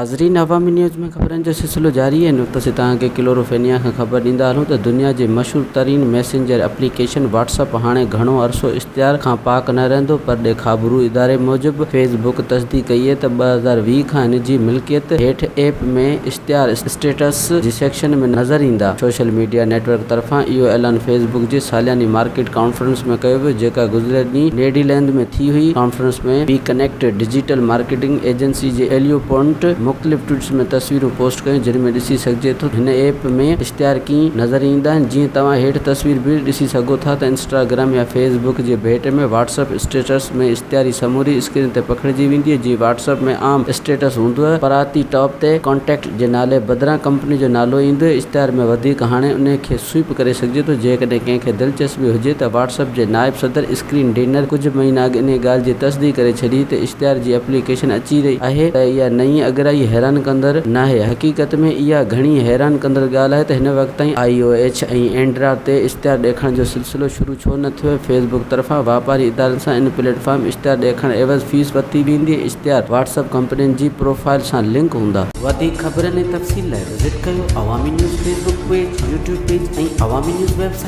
ناظرين عوامي نيوز ۾ خبرن جو سلسلو جاري آهي. هن وقت اسين توهان کي ڪلوروفينيا کان خبر ڏيندا هلون ته دنيا جي مشهور ترين ميسينجر اپليڪيشن واٽس اپ هاڻي گهڻو عرصو اشتهار کان پاڪ نه رهندو. پرڏيهه خابرو اداري موجب فيس بڪ تصديق ڪئي آهي ته 2020 کان هن جي ملڪيت هيٺ ايپ ۾ اشتهار اسٽيٽس جي سيڪشن ۾ نظر ايندا. سوشل ميڊيا نيٽ ورڪ طرفان اهو اعلان فيس بڪ جي سالياني مارڪيٽ ڪانفرنس ۾ ڪيو ويو جيڪا گذريل ڏينهن نيدرلينڊ ۾ ٿي هئي. Conference ۾ we connect digital marketing agency جي ايليو پونٽ مختلف ٽوئٽس ۾ تصويرون پوسٽ ڪيون جن ۾ ڏسي سگهجي ٿو ته هن ايپ ۾ اشتهار ڪيئن نظر ايندا آهن جيئن توهان هيٺ تصوير به ڏسي سگهو ٿا ته انسٽاگرام يا فيس بڪ جي ڀيٽ ۾ واٽس اپ اسٽيٽس ۾ اشتهاري سموري اسڪرين تي پکڙجي ويندي آهي جيئن واٽس اپ ۾ عام اسٽيٽس هوندو آهي پراتي ٽاپ تي ڪانٽيڪٽ جي نالي بدران ڪمپني جو نالو ايندو آهي اشتهار ۾ وڌيڪ هاڻي انهي کي سوئپ ڪري سگهجي ٿو جيڪڏهن ڪنهن کي دلچسپي هجي ته واٽس اپ جي نائب صدر اسڪرين ڊينر ڪجهه مهينا اڳ انهي ڳالهه جي تصديق ڪري ڇڏي ته اشتهار جي اپليڪيشن اچي رهي آهي ته اها نئين اڳرائي حيران ڪندڙ ناهي. حقيقت ۾ اها گهڻي حيران ڪندڙ ڳالهه آهي ته هن وقت تائين آء او ايڇ ۽ اينڊرائڊ تي اشتهار ڏيکارڻ جو سلسلو شروع ڇو نه ٿيو آهي. فيس بڪ طرفان واپاري ادارن سان ان پليٽ فارم اشتهار ڏيکارڻ عيوض فيس ورتي ويندي ۽ اشتهار واٽس اپ ڪمپنين جي پروفائل سان لنڪ هوندا. وڌيڪ خبرن ۽ تفصيل لاء وزٽ ڪيو Awami news Facebook page, YouTube page ۽ Awami news website.